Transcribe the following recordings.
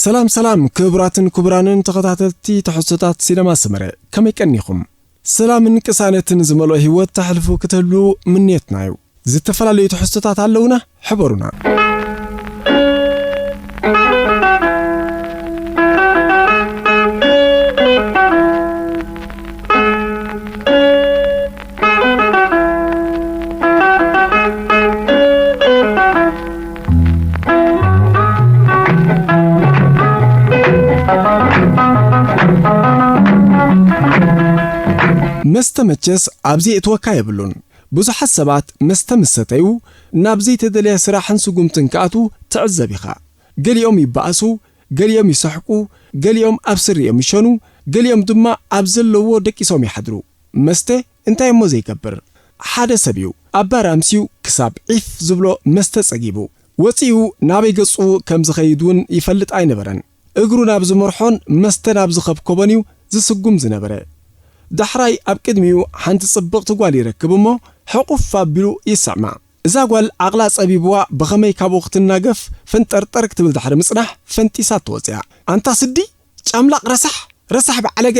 ሰላም ሰላም ክቡራትን ክቡራንን ተኸታተልቲ ትሕዝቶታት ሲነማ ሰመረ፣ ከመይ ቀኒኹም? ሰላምን ቅሳነትን ዝመልኦ ህይወት ተሕልፉ ክትህሉ ምንየትና እዩ። ዝተፈላለዩ ትሕዝቶታት ኣለውና፣ ሕበሩና። መስተ መቸስ ኣብዚ እትወካ የብሉን። ብዙሓት ሰባት መስተ ምስ ሰተዩ ናብ ዘይተደልየ ስራሕን ስጉምትን ክኣትዉ ትዕዘብ ኢኻ። ገሊኦም ይበኣሱ፣ ገሊኦም ይሰሕቁ፣ ገሊኦም ኣብ ስሪኦም ይሸኑ፣ ገሊኦም ድማ ኣብ ዘለዎ ደቂሶም ይሓድሩ። መስተ እንታይ እሞ ዘይገብር? ሓደ ሰብ እዩ ኣብ ባር ኣምስዩ ክሳብ ዒፍ ዝብሎ መስተ ጸጊቡ። ወጺኡ ናበይ ገጹ ከም ዝኸይድ እውን ይፈልጥ ኣይነበረን። እግሩ ናብ ዝመርሖን መስተ ናብ ዝኸብከቦን እዩ ዝስጉም ዝነበረ። ዳሕራይ ኣብ ቅድሚኡ ሓንቲ ጽብቕቲ ጓል ይረክብ እሞ ሕቑፍ ኣቢሉ ይስዕማ። እዛ ጓል ዓቕላ ጸቢብዋ ብኸመይ ካብኡ ክትናገፍ ፈንጠርጠር ክትብል ድሕሪ ምጽናሕ ፈንጢሳ ትወጽያ። ኣንታ ስዲ፣ ጫምላቕ ረሳሕ፣ ረሳሕ በዓለገ፣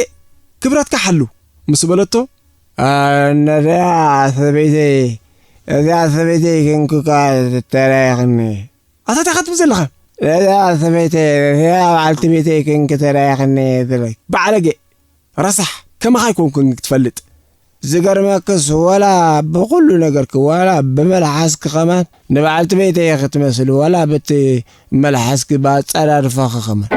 ክብረትካ ሓሉ ምስ በለቶ፣ "አ፣ ነዚኣ ሰበይተይ፣ እዚኣ ሰበይተይ ክንክካ ተራይኽኒ። ኣታ እንታይ ትብል ዘለኻ? ነዚኣ ሰበይተይ፣ ነዚኣ በዓልቲ ቤተይ ክንክ ተራይኽኒ" ትብል። በዓለገ፣ ረሳሕ፣ ከማኻ ኣይኮንኩን ክትፈልጥ። ዝገርመክስ፣ ወላ ብኹሉ ነገርክ፣ ወላ ብመልሓስክ ከማን ንበዓልቲ ቤተይ ክትመስል፣ ወላ በቲ መልሓስክ ብኣጸዳድፋኺ ከማን።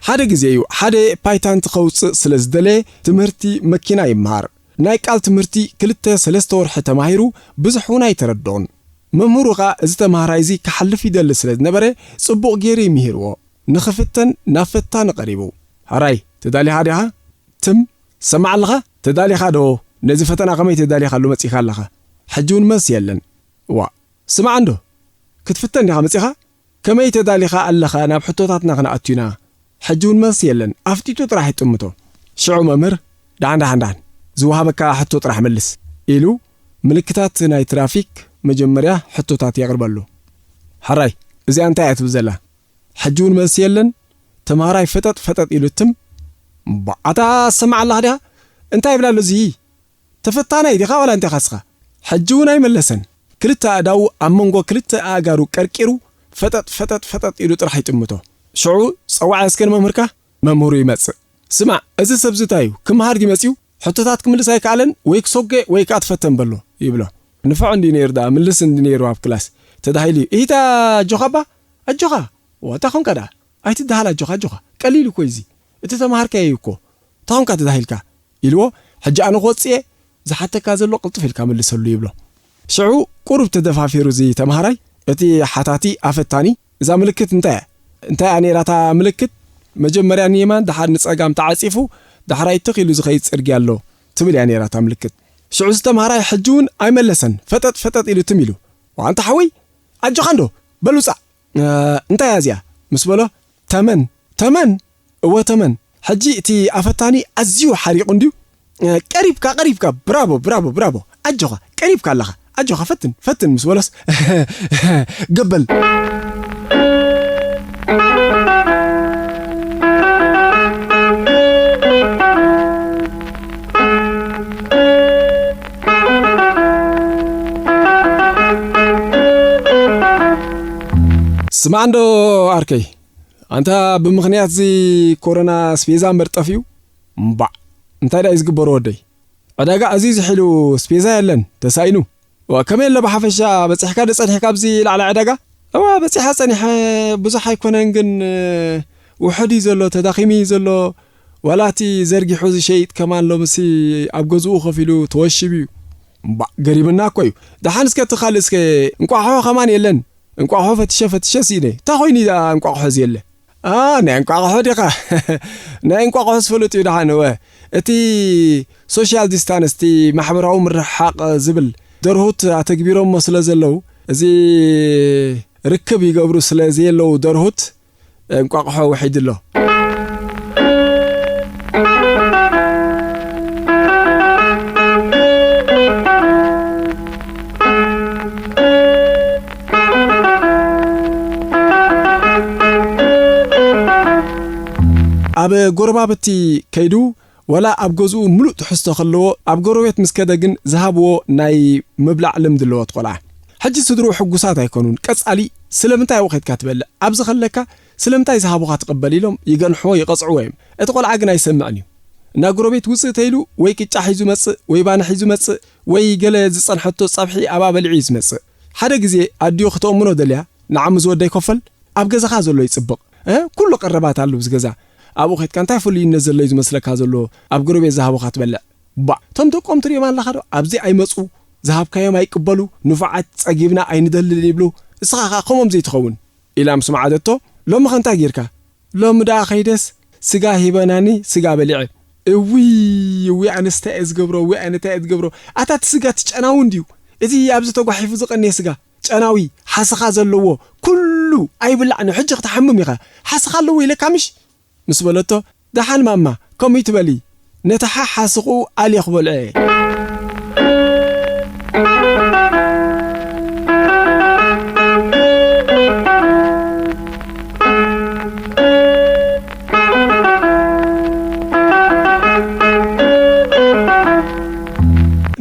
ሓደ ግዜ እዩ ሓደ ፓይታንት ከውጽእ ስለ ዝደለየ ትምህርቲ መኪና ይመሃር። ናይ ቃል ትምህርቲ ክልተ ሰለስተ ወርሒ ተማሂሩ ብዙሕ እውን ኣይተረድኦን። መምህሩ ኸኣ እዚ ተማሃራይ እዚ ክሓልፍ ይደሊ ስለ ዝነበረ ጽቡቕ ገይሩ እዩ ምሂርዎ። ንኽፍተን ናብ ፈታኒ ቀሪቡ። "ሕራይ፣ ተዳሊኻ ዲኻ? ትም፣ ትሰማዕ ኣለኻ? ተዳሊኻ ዶ? ነዚ ፈተና ከመይ ተዳሊኻሉ መጺኻ ኣለኻ? ሕጂ እውን መልሲ የለን። እዋእ፣ ስማዕ እንዶ፣ ክትፍተን ዲኻ መጺኻ? ከመይ ተዳሊኻ ኣለኻ ናብ ሕቶታትና ክንኣቱና? ሕጂ እውን መልሲ የለን፣ ኣፍጢጡ ጥራሕ ይጥምቶ። ሽዑ መምህር፣ 'ደሓን፣ ደሓን፣ ደሓን፣ ዝወሃበካ ሕቶ ጥራሕ መልስ' ኢሉ ምልክታት ናይ ትራፊክ መጀመርያ ሕቶታት የቕርበሉ። ሕራይ፣ እዚኣ እንታይ እያ ትብል ዘላ? ሕጂ እውን መልሲ የለን። ተምሃራይ ፈጠጥ ፈጠጥ ኢሉ ትም። እምባእ፣ ኣታ ትሰምዓ ኣለኻ ዲኻ? እንታይ ይብላ ኣሎ እዚ? ተፈታናይ ዲኻ ዋላ እንታይ ኢኻ ንስኻ? ሕጂ እውን ኣይመለሰን። ክልተ ኣእዳዉ ኣብ መንጎ ክልተ ኣእጋሩ ቀርቂሩ ፈጠጥ ፈጠጥ ፈጠጥ ኢሉ ጥራሕ ይጥምቶ። ሽዑ ጸዋዕ እስከ ንመምህርካ። መምህሩ ይመጽእ። ስማዕ፣ እዚ ሰብ እዚ እንታይ እዩ? ክመሃር ድዩ መጺኡ? ሕቶታት ክምልስ ኣይከኣለን፣ ወይ ክሰጎ ወይ ከኣ ትፈተን በሎ ይብሎ። ንፍዖ እንድዩ ነይሩ ደኣ፣ ምልስ እንድዩ ነይሩ ኣብ ክላስ ተዳሂሉ እዩ። ኢሂታ ኣጆኻ እባ፣ ኣጆኻ። ዋ፣ እንታይ ኾንካ ደኣ? ኣይትደሃል ኣጆኻ፣ ኣጆኻ። ቀሊል እኮ እዩ እዚ። እቲ ተምሃርካዮ እዩ እኮ። እንታይ ኾንካ ተዳሂልካ? ኢልዎ። ሕጂ ኣነ ክወጽእ እየ፣ ዝሓተካ ዘሎ ቅልጥፍ ኢልካ መልሰሉ ይብሎ። ሽዑ ቁሩብ ተደፋፊሩ እዚ ተምሃራይ፣ እቲ ሓታቲ ኣፈታኒ፣ እዛ ምልክት እንታይ እያ? እንታይ እያ ነይራ እታ ምልክት? መጀመርያ ንየማን፣ ደሓር ንጸጋም ተዓጺፉ፣ ዳሕራይ ትኽ ኢሉ ዝኸይድ ጽርግያ ኣሎ ትብል እያ ነይራ እታ ምልክት። ሽዑ እዚ ተምሃራይ ሕጂ እውን ኣይመለሰን፣ ፈጠጥ ፈጠጥ ኢሉ ትም ኢሉ። "ዋንታ ሓወይ፣ ኣጆኻ እንዶ፣ በል ውጻእ!" "እ፣ እንታይ እያ እዚኣ?" ምስ በሎ፣ "ተመን፣ ተመን!" "እወ፣ ተመን። ሕጂ እቲ ኣፈታኒ ኣዝዩ ሓሪቑ እንድዩ። እ፣ ቀሪብካ፣ ቀሪብካ። ብራቮ፣ ብራቮ፣ ብራቮ። ኣጆኻ፣ ቀሪብካ ኣለኻ። ኣጆኻ፣ ፈትን፣ ፈትን" ምስ በሎስ፣ ገበል። ስማዕ እንዶ ዓርከይ፣ ኣንታ ብምኽንያት እዚ ኮሮና ስፔዛ እምበር ጠፊኡ? እምባዕ፣ እንታይ ደኣ እዩ ዝግበሮ ወደይ? ዕዳጋ ኣዝዩ ዝሒሉ፣ ስፔዛ የለን፣ ተሳኢኑ። እዋ፣ ከመይ ኣሎ ብሓፈሻ፣ በጺሕካ ዶ ጸኒሕካ ኣብዚ ላዕሊ ዕዳጋ? እዋ፣ በጺሓ ጸኒሐ፣ ብዙሕ ኣይኮነን ግን፣ ውሑድ እዩ ዘሎ፣ ተዳኺሙ እዩ ዘሎ። ዋላ እቲ ዘርጊሑ ዝሸይጥ ከማን ሎምሲ ኣብ ገዝኡ ኮፍ ኢሉ ተወሺቡ እዩ። እምባዕ፣ ገሪምና እኮ እዩ። ደሓን እስከ እቲ ካልእ እስከ እንቋሖ ከማን የለን። እንቋቑሖ ፈትሸ ፈትሸ ስኢነ። እንታይ ኮይኑ እዩ ደኣ እንቋቑሖ ዘየለ? ኣ፣ ናይ እንቋቑሖ ዲኻ? ናይ እንቋቑሖስ ፈለጡ እዩ ደሓን። እወ፣ እቲ ሶሻል ዲስታንስ፣ እቲ ማሕበራዊ ምርሕሓቕ ዝብል ደርሁት ኣተግቢሮሞ ስለ ዘለዉ፣ እዚ ርክብ ይገብሩ ስለ ዘየለዉ ደርሁት፣ እንቋቑሖ ውሒዱ ኣሎ። ኣብ ጎረባብቲ ከይዱ፣ ወላ ኣብ ገዝኡ ምሉእ ትሕዝቶ ከለዎ፣ ኣብ ጎረቤት ምስ ከደ ግን ዝሃብዎ ናይ ምብላዕ ልምዲ ኣለዎ እቲ ቆልዓ። ሕጂ ስድርኡ ሕጉሳት ኣይኮኑን። ቀጻሊ ስለምንታይ ኣብኡ ከድካ ትበልዕ? ኣብዚ ከለካ ስለምንታይ ዝሃቡኻ ትቕበል? ኢሎም ይገንሕዎ፣ ይቐጽዕዎ እዮም። እቲ ቆልዓ ግን ኣይሰምዕን እዩ። እና ጎረቤት ውጽእ ተይሉ ወይ ቅጫ ሒዙ መጽእ፣ ወይ ባኒ ሒዙ መጽእ፣ ወይ ገለ ዝጸንሐቶ ጸብሒ ኣብኣ በሊዑ እዩ ዝመጽእ። ሓደ ግዜ ኣዲኡ ክተእምኖ ደልያ፣ ንዓሚ ዝወደይ ኮፈል፣ ኣብ ገዛኻ ዘሎ ይጽብቕ። እ? ኩሉ ቀረባት ኣሎ ኣብዚ ገዛ። ኣብኡ ኸድካ እንታይ ፍሉይነት ዘሎ እዩ ዝመስለካ ዘሎ? ኣብ ጎረቤት ዝሃቡኻ ትበልዕ። ባዕ፣ እቶም ደቆም ትሪኦም ኣለኻ ዶ? ኣብዚ ኣይመጹ፣ ዝሃብካዮም ኣይቅበሉ፣ ንፉዓት፣ ጸጊብና ኣይንደልን ይብሉ። እስኻ ኸኣ ከምኦም ዘይትኸውን። ኢላ ምስ መዓደቶ፣ ሎሚ ኸ እንታይ ጌርካ? ሎሚ ደኣ ኸይደስ ስጋ ሂበናኒ፣ ስጋ በሊዐ። እውይ፣ እውይ፣ ኣነስ እንታይ እየ ዝገብሮ? እውይ፣ ኣነ እንታይ እየ ዝገብሮ? ኣታ እቲ ስጋ እቲ ጨናዊ እንድዩ። እቲ ኣብዚ ተጓሒፉ ዝቐንየ ስጋ፣ ጨናዊ፣ ሓሰኻ ዘለዎ፣ ኩሉ ኣይብላዕን እዩ። ሕጂ ክትሓምም ኢኻ። ሓሰኻ ኣለዎ ኢለካ ምሽ? ምስ በለቶ፣ ደሓን ማማ፣ ከምኡ ይትበሊ። ነቲ ሓሓስቑ ኣልየ ክበልዖ እየ።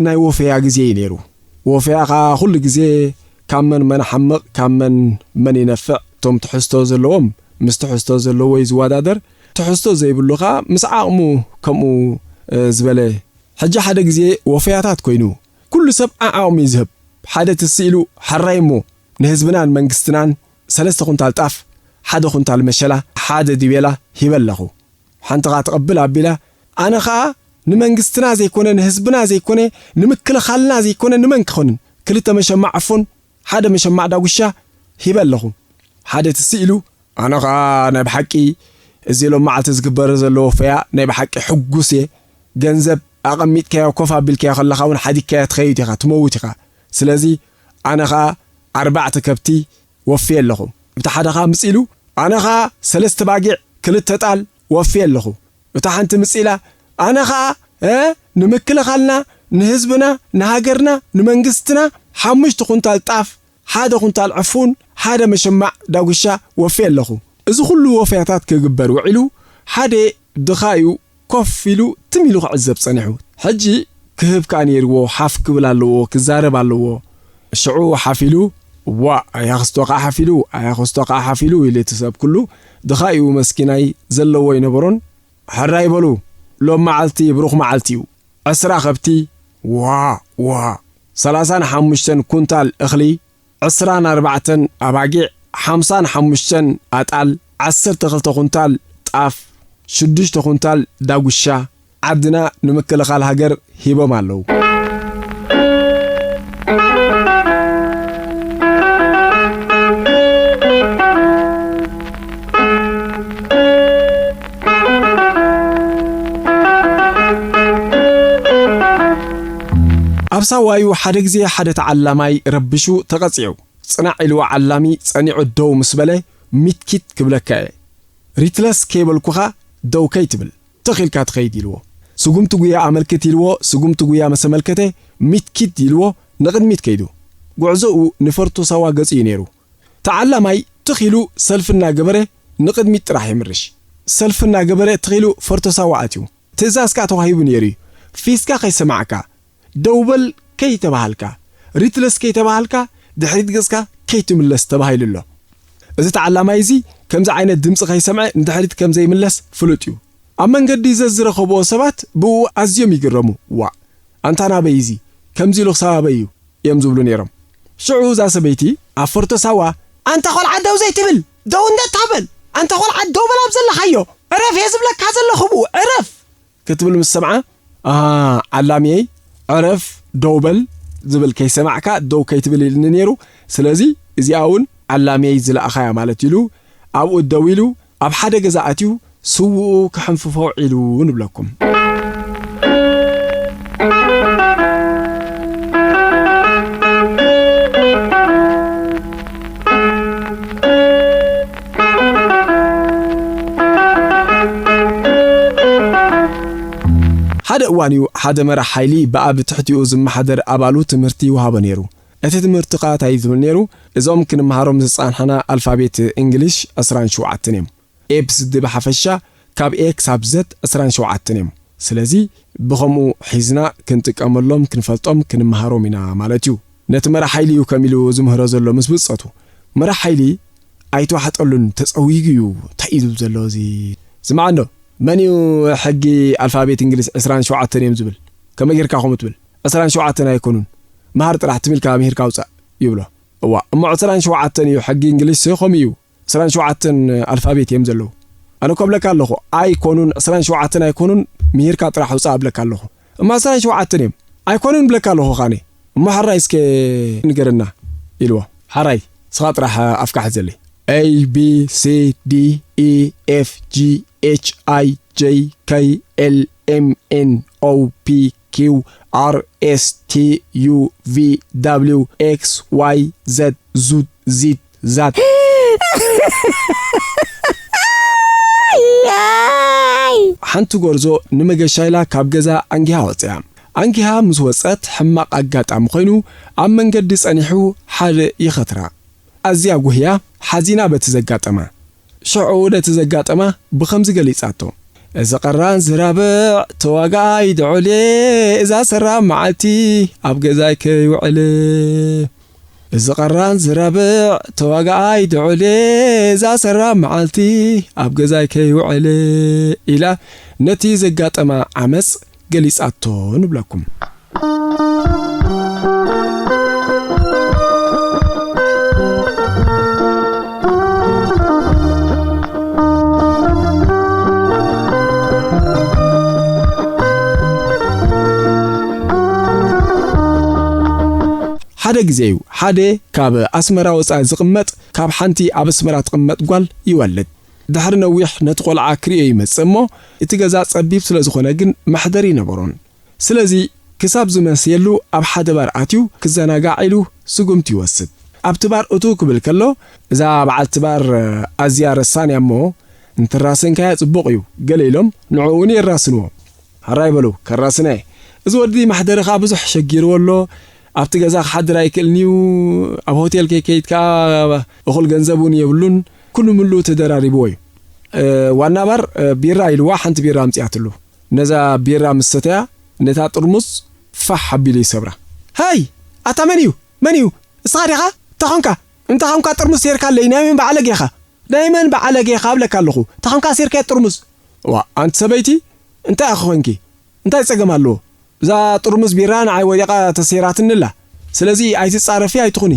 ናይ ወፈያ ግዜ እዩ ነይሩ። ወፈያ ኸኣ ኩሉ ግዜ ካብ መን መን ሓምቕ፣ ካብ መን መን ይነፍዕ፣ እቶም ትሕዝቶ ዘለዎም ምስ ትሕዝቶ ዘለዎ እዩ ዝወዳደር። ትሕዝቶ ዘይብሉ ኸኣ ምስ ዓቕሙ ከምኡ፣ እ፣ ዝበለ። ሕጂ ሓደ ግዜ ወፈያታት ኮይኑ፣ ኩሉ ሰብ ዓዓቕሙ እዩ ዝህብ። ሓደ ትስ ኢሉ፣ ሕራይ እሞ ንህዝብናን መንግስትናን ሰለስተ ኩንታል ጣፍ፣ ሓደ ኩንታል መሸላ፣ ሓደ ዲቤላ ሂበ ኣለኹ። ሓንቲ ኸኣ ትቐብል ኣቢላ፣ ኣነ ኸኣ ንመንግስትና ዘይኮነ፣ ንህዝብና ዘይኮነ፣ ንምክልኻልና ዘይኮነ፣ ንመን ክኾንን? ክልተ መሸማዕ ዕፉን፣ ሓደ መሸማዕ ዳጉሻ ሂበ ኣለኹ። ሓደ ትስ ኢሉ፣ ኣነ ኸኣ ናይ ብሓቂ እዚ ሎም መዓልቲ ዝግበር ዘሎ ወፈያ ናይ ብሓቂ ሕጉስ እየ። ገንዘብ ኣቐሚጥካዮ፣ ኮፍ ኣቢልካዮ ከለኻ እውን ሓዲግካዮ ትኸይድ ኢኻ፣ ትመውት ኢኻ። ስለዚ ኣነ ኸኣ ኣርባዕተ ከብቲ ወፍየ ኣለኹ። እቲ ሓደ ኸኣ ምጽእ ኢሉ፣ ኣነ ኸኣ ሰለስተ ባጊዕ፣ ክልተ ጣል ወፍየ ኣለኹ። እታ ሓንቲ ምጽእ ኢላ፣ ኣነ ኸኣ፣ እ፣ ንምክልኻልና፣ ንህዝብና፣ ንሃገርና፣ ንመንግስትና ሓሙሽተ ኩንታል ጣፍ፣ ሓደ ኩንታል ዕፉን፣ ሓደ መሸማዕ ዳጉሻ ወፍየ ኣለኹ። እዚ ኩሉ ወፈያታት ክግበር ውዒሉ፣ ሓደ ድኻ እዩ ኮፍ ኢሉ ትም ኢሉ ክዕዘብ ጸኒሑ። ሕጂ ክህብ ከኣ ነይርዎ፣ ሓፍ ክብል ኣለዎ፣ ክዛረብ ኣለዎ። ሽዑ ሓፍ ኢሉ፣ "ዋእ፣ ኣያ ክስቶ ከኣ ሓፍ ኢሉ፣ ኣያ ክስቶ ከኣ ሓፍ ኢሉ" ኢሉ እቲ ሰብ ኩሉ ድኻ እዩ መስኪናይ፣ ዘለዎ ኣይነበሮን። ሕራይ በሉ፣ ሎም መዓልቲ ብሩኽ መዓልቲ እዩ። ዕስራ ከብቲ፣ ዋ፣ ዋ፣ ሰላሳን ሓሙሽተን ኩንታል እኽሊ፣ ዕስራን ኣርባዕተን ኣባጊዕ፣ ሓምሳን ሓሙሽተን ኣጣል፣ ዓሰርተ ክልተ ኩንታል ጣፍ፣ ሽዱሽተ ኩንታል ዳጉሻ ዓድና ንምክልኻል ሃገር ሂቦም ኣለዉ። ኣብ ሳዋዩ ሓደ ግዜ ሓደ ተዓላማይ ረቢሹ ተቐጺዑ። ጽናዕ ኢልዎ ዓላሚ ጸኒዑ ደው ምስ በለ፣ ሚትኪት ክብለካ እየ። ሪትለስ ከይበልኩኻ ደው ከይትብል፣ ትኽ ኢልካ ትኸይድ ኢልዎ። ስጉምቲ ጉያ ኣመልክት ኢልዎ፣ ስጉምቲ ጉያ ምስ ኣመልከተ፣ ሚትኪት ኢልዎ ንቕድሚት ከይዱ። ጉዕዞኡ ንፈርቶ ሳዋ ገጹ እዩ ነይሩ። ተዓላማይ ትኽ ኢሉ ሰልፊ እናገበረ ንቕድሚት ጥራሕ የምርሽ። ሰልፊ እናገበረ ትኽ ኢሉ ፈርቶ ሳዋ ኣትዩ። ትእዛዝ ከኣ ተዋሂቡ ነይሩ እዩ። ፊስካ ከይሰማዕካ፣ ደው በል ከይተባሃልካ፣ ሪትለስ ከይተባሃልካ፣ ድሕሪት ገጽካ ከይትምለስ ተባሂሉ ኣሎ። እዚ ተዓላማይ እዚ ከምዚ ዓይነት ድምጺ ከይሰምዐ ንድሕሪት ከም ዘይምለስ ፍሉጥ እዩ። ኣብ መንገዲ ዘዝረኸብዎ ሰባት ብኡ ኣዝዮም ይግረሙ። "ዋእ፣ ኣንታ ናበይ እዚ? ከምዚ ኢሉ ክሳብ ኣበይ እዩ?" እዮም ዝብሉ ነይሮም። ሽዑ እዛ ሰበይቲ ኣብ ፈርቶ ሳዋ፣ "ኣንታ ቖልዓ ደው ዘይትብል? ደው እንደ ታበል! ኣንታ ቖልዓ ደው በል ኣብ ዘለኻዮ! ዕረፍ እየ ዝብለካ ዘለኹ ብኡ! ዕረፍ!" ክትብል ምስ ሰምዓ፣ "ኣ፣ ዓላምየይ፣ ዕረፍ፣ ደው በል ዝብል ከይሰማዕካ ደው ከይትብል" ኢልኒ ነይሩ። ስለዚ እዚኣ እውን ዓላምየይ ዝለኣኻያ ማለት ኢሉ ኣብኡ ደው ኢሉ ኣብ ሓደ ገዛ ኣትዩ ስውኡ ክሕንፍፎ ዒሉ ንብለኩም። ብቐንዩ ሓደ መራሕ ሓይሊ ብኣብ ትሕቲኡ ዝመሓደር ኣባሉ ትምህርቲ ይወሃቦ ነይሩ። እቲ ትምህርቲ ኸኣ እንታይ እዩ ዝብል ነይሩ? እዞም ክንመሃሮም ዝጸንሓና ኣልፋቤት እንግሊሽ ዕስራን ሸውዓተን እዮም። ኤ ብስዲ ብሓፈሻ ካብ ኤ ክሳብ ዘት ዕስራን ሸውዓተን እዮም። ስለዚ ብኸምኡ ሒዝና ክንጥቀመሎም፣ ክንፈልጦም፣ ክንመሃሮም ኢና ማለት እዩ። ነቲ መራሕ ሓይሊ እዩ ከም ኢሉ ዝምህሮ ዘሎ ምስ ብጾቱ። መራሕ ሓይሊ ኣይተዋሕጠሉን፣ ተጸዊጉ እዩ። እንታይ እዩ ዝብል ዘሎ እዚ? ስማዕ እንዶ፣ መን እዩ ሕጊ ኣልፋቤት እንግሊዝ ዕስራን ሸውዓተን እዮም ዝብል? ከመይ ጌርካ ከምኡ ትብል? ዕስራን ሸውዓተን ኣይኮኑን። መሃር ጥራሕ ትም ኢልካ ምሂርካ ውጻእ ይብሎ። እዋ፣ እሞ ዕስራን ሸውዓተን እዩ ሕጊ እንግሊዝ፣ ስለ ከምኡ እዩ። ዕስራን ሸውዓተን ኣልፋቤት እዮም ዘለዉ። ኣነ እኮ እብለካ ኣለኹ፣ ኣይኮኑን፣ ዕስራን ሸውዓተን ኣይኮኑን፣ ምሂርካ ጥራሕ ውጻእ እብለካ ኣለኹ። እማ ዕስራን ሸውዓተን እዮም። ኣይኮኑን እብለካ ኣለኹ ኻነ። እሞ ሕራይ እስከ ንገረና ኢልዎ። ሕራይ፣ ስኻ ጥራሕ ኣፍካ ሕዘለይ። A, B, C, D, E, F, G, H, I, J, K, L, M, N, O, P, Q, R, S, T, U, V, W, X, Y, Z, ዙት፣ ዚት፣ ዛት። ሓንቲ ጎርዞ ንመገሻ ኢላ ካብ ገዛ ኣንጊሃ ወፅያ። ኣንጊሃ ምስ ወፀት ሕማቕ ኣጋጣሚ ኮይኑ ኣብ መንገዲ ጸኒሑ ሓደ ይኸትራ። ኣዝያ ጉህያ ሓዚና በቲ ዘጋጠማ። ሽዑ ነቲ ዘጋጠማ ብኸምዚ ገሊጻቶ። እዚ ቐራን ዝራብዕ ተዋጋኣይ ድዑል እየ፣ እዛ ሰራ መዓልቲ ኣብ ገዛይ ከይውዕል። እዚ ቐራን ዝራብዕ ተዋጋኣይ ድዑል እየ፣ እዛ ሰራ መዓልቲ ኣብ ገዛይ ከይውዕል ኢላ ነቲ ዘጋጠማ ዓመጽ ገሊጻቶ ንብለኩም። ሓደ ግዜ እዩ ሓደ ካብ ኣስመራ ወጻኢ ዝቕመጥ ካብ ሓንቲ ኣብ ኣስመራ ትቕመጥ ጓል ይወልድ። ድሕሪ ነዊሕ ነቲ ቆልዓ ክርእዮ ይመጽእ እሞ፣ እቲ ገዛ ጸቢብ ስለ ዝኾነ ግን መሕደሪ ኣይነበሮን። ስለዚ ክሳብ ዝመስየሉ ኣብ ሓደ ባር ኣትዩ ክዘናጋዕ ኢሉ ስጉምቲ ይወስድ። ኣብቲ ባር እትው ክብል ከሎ፣ እዛ በዓልቲ ባር ኣዝያ ረሳን እያ እሞ፣ እንትራሰንካያ ጽቡቕ እዩ፣ ገለ ኢሎም ንዕኡ እውን የራስንዎ። ሕራይ በሉ፣ ከራስና እየ። እዚ ወዲ መሕደሪ ኸኣ ብዙሕ ሸጊርዎ ኣሎ። ኣብቲ ገዛ ክሓድር ኣይክእልን እዩ። ኣብ ሆቴል ከይከይድ ከኣ እኹል ገንዘብ እውን የብሉን። ኩሉ ምሉእ ተደራሪብዎ እዩ። እ፣ ዋና ባር፣ እ፣ ቢራ ኢልዋ ሓንቲ ቢራ ኣምጺኣትሉ። ነዛ ቢራ ምስ ሰተያ፣ ነታ ጥርሙዝ ፋሕ ኣቢሉ ይሰብራ። ሃይ! ኣታ መን እዩ? መን እዩ? እስኻ ዲኻ? እንታይ ኾንካ? እንታይ ኾንካ ጥርሙዝ ሴርካለይ? ናይ መን በዓለጌ ኢኻ? ናይ መን በዓለጌ ኢኻ እብለካ ኣለኹ? እንታይ ኾንካ ሴርካያ ጥርሙዝ? ዋ፣ ኣንቲ ሰበይቲ፣ እንታይ ኢኺ ኾንኪ? እንታይ ጸገም ኣለዎ? እዛ ጥርሙዝ ቢራ ንዓይ ወዲቓ ተሰይራትኒ ኣላ። ስለዚ ኣይትጻረፊ ኣይትኹኒ።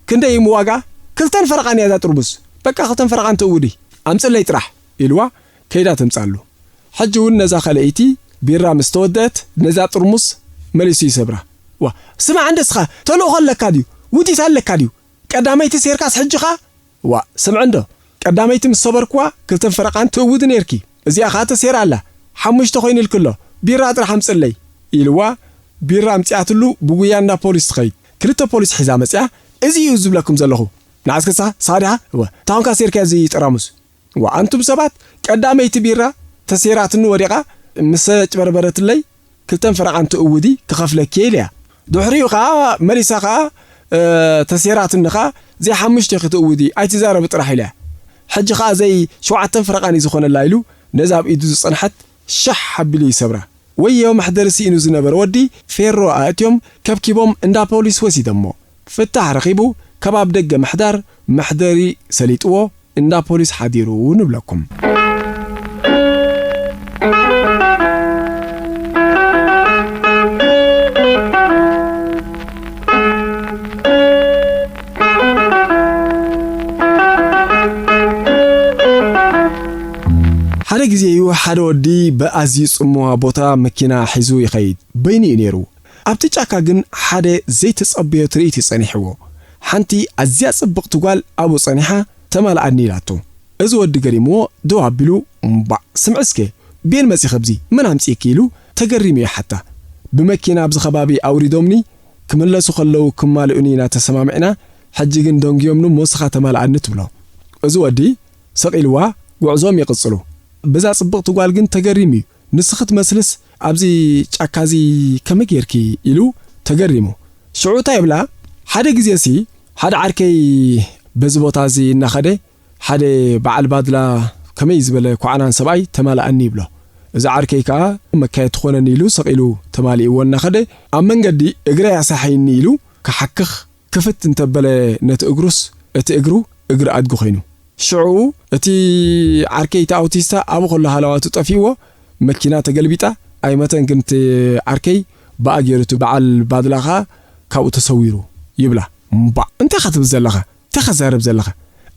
ክንደይ እዩ ዋጋ? ክልተን ፈረቓን እያ እዛ ጥርሙዝ። በቃ ክልተን ፈረቓን ትእውዲ። ኣምጽለይ ጥራሕ ኢልዋ ከይዳ ተምጻሉ። ሕጂ እውን ነዛ ካልኣይቲ ቢራ ምስ ተወደአት ነዛ ጥርሙዝ መሊሱ ይሰብራ። ዋ፣ ስማዕ እንደ እስኻ ተልእኾ ኣለካ ድዩ? ውዲት ኣለካ ድዩ? ቀዳመይቲ ሴርካስ ሕጂ ኸኣ ዋ፣ ስምዒ እንዶ፣ ቀዳመይቲ ምስ ሰበርክዋ ክልተን ፈረቓን ትእውዲ ኔርኪ። እዚኣ ኸኣ ተሴራ ኣላ። ሓሙሽተ ኮይኑልኪ ኣሎ። ቢራ ጥራሕ ኣምጽለይ ኢልዋ፣ ቢራ ኣምጺኣትሉ ብጉያ እንዳ ፖሊስ ትኸይድ። ክልተ ፖሊስ ሒዛ መጺኣ፣ እዚ እዩ ዝብለኩም ዘለኹ። ንዓስክሳ ሳዲኻ፣ እወ፣ ታንካ ሴርካ እዚ ጠራሙስ። ዋ፣ ኣንቱም ሰባት፣ ቀዳመይቲ ቢራ ተሴራትኒ ወዲቓ ምስ ኣጭበርበረትለይ፣ ክልተን ፈረቓን ትእውዲ ክኸፍለኪ እየ ኢለያ። ድሕሪኡ ኸኣ መሊሳ ኸኣ፣ እ፣ ተሴራትኒ ኸኣ፣ "ዘይ ሓሙሽተ ኢኺ ትእውዲ፣ ኣይትዛረቢ ጥራሕ" ኢለያ። ሕጂ ኸኣ ዘይ ሸውዓተን ፈረቓን እዩ ዝኾነላ ኢሉ ነዛ ኣብ ኢዱ ዝጸንሐት ሻሕ ኣቢሉ ይሰብራ። ወዮ መሕደሪ ስኢኑ ዝነበረ ወዲ ፌሮ ኣእትዮም ከብኪቦም እንዳ ፖሊስ ወሲደሞ። ፍታሕ ረኺቡ ከባብ ደገ ምሕዳር መሕደሪ ሰሊጥዎ። እንዳ ፖሊስ ሓዲሩ ንብለኩም። ሓደ ግዜ እዩ ሓደ ወዲ ብኣዝዩ ጽምዋ ቦታ መኪና ሒዙ ይኸይድ። በይኑ እዩ ነይሩ። ኣብቲ ጫካ ግን ሓደ ዘይተጸበዮ ትርኢት እዩ ጸኒሕዎ። ሓንቲ ኣዝያ ጽብቕቲ ጓል ኣብኡ ጸኒሓ፣ "ተማልኣኒ" ኢላቶ። እዚ ወዲ ገሪምዎ ደው ኣቢሉ፣ "እምባእ፣ ስምዒ እስከ፣ ቤን መጺኺ ኣብዚ? መን ኣምጺእኪ?" ኢሉ ተገሪሙ ይሓታ። ብመኪና ኣብዚ ከባቢ ኣውሪዶምኒ፣ ክምለሱ ከለዉ ክማልኡኒ ኢና ተሰማሚዕና፣ ሕጂ ግን ደንጉዮምኒ እሞ ንስኻ ተማልኣኒ ትብሎ። እዚ ወዲ ስቕ ኢልዋ ጉዕዞም ይቕጽሉ። በዛ ጽብቕቲ ጓል ግን ተገሪሙ እዩ። ንስኺ ትመስልስ ኣብዚ ጫካ እዚ ከመይ ጌርኪ? ኢሉ ተገሪሙ። ሽዑ እንታይ ይብላ? ሓደ ግዜሲ ሓደ ዓርከይ በዚ ቦታ እዚ እናኸደ ሓደ በዓል ባድላ ከመይ ዝበለ ኳዕናን ሰብኣይ ተማልኣኒ ይብሎ። እዚ ዓርከይ ከኣ መካየዲ ትኾነኒ ኢሉ ሰቒሉ ተማሊእዎ እናኸደ ኣብ መንገዲ እግረይ ኣሳሕይኒ ኢሉ ክሓክኽ ክፍት እንተበለ ነቲ እግሩስ እቲ እግሩ እግሪ ኣድጊ ኮይኑ። ሽዑ እቲ ዓርከይ እቲ ኣውቲስታ ኣብኡ ከሎ ሃለዋቱ ጠፊእዎ መኪና ተገልቢጣ ኣይመተን ግን እቲ ዓርከይ ብኣ ገይሩ እቲ በዓል ባድላ ኸኣ ካብኡ ተሰዊሩ ይብላ። እምባእ እንታይ ኢኻ ትብል ዘለኻ? እንታይ ኢኻ ትዛረብ ዘለኻ?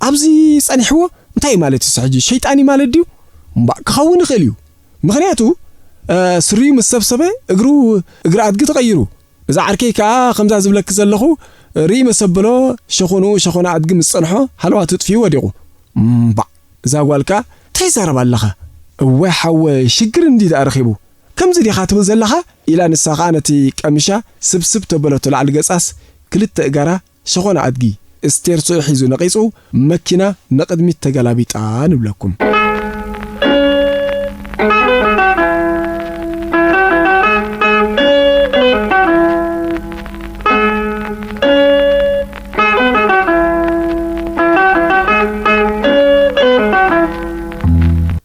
ኣብዚ ጸኒሕዎ እንታይ እዩ ማለት እዩ ሕጂ? ሸይጣን እዩ ማለት ድዩ? እምባእ ክኸውን ይኽእል እዩ። ምኽንያቱ ስሪኡ ምስ ሰብሰበ እግሩ እግሪ ኣድጊ ተቐይሩ። እዛ ዓርከይ ከኣ ከምዛ ዝብለኪ ዘለኹ ርኢ መሰበሎ ሸኾኑ ሸኾና ኣድጊ ምስ ጸንሖ ሃለዋ ትጥፊኡ ወዲቑ። እምባእ እዛ ጓል ከኣ እንታይ ይዛረብ ኣለኻ? እወ ሓወ ሽግር እንዲ ደኣ ረኺቡ ከምዚ ዲኻ ትብል ዘለኻ? ኢላ ንሳ ኸኣ ነቲ ቀሚሻ ስብስብ ተበለቶ ላዕሊ ገጻስ ክልተ እጋራ ሸኾና ኣድጊ ስቴር ስኡ ሒዙ ነቒጹ መኪና ንቕድሚት ተገላቢጣ ንብለኩም።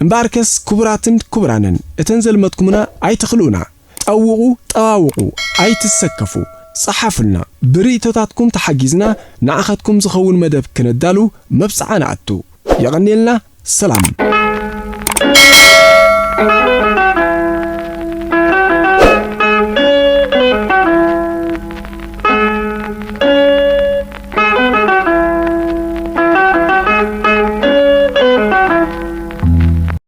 እምበኣርከስ ክቡራትን ክቡራንን እተን ዘልመጥኩምና ኣይትኽልኡና። ጠውቑ፣ ጠዋውቑ፣ ኣይትሰከፉ፣ ጸሓፉልና። ብርእይቶታትኩም ተሓጊዝና ንዓኻትኩም ዝኸውን መደብ ክነዳሉ መብጽዓ ንኣቱ። የቐንየልና። ሰላም።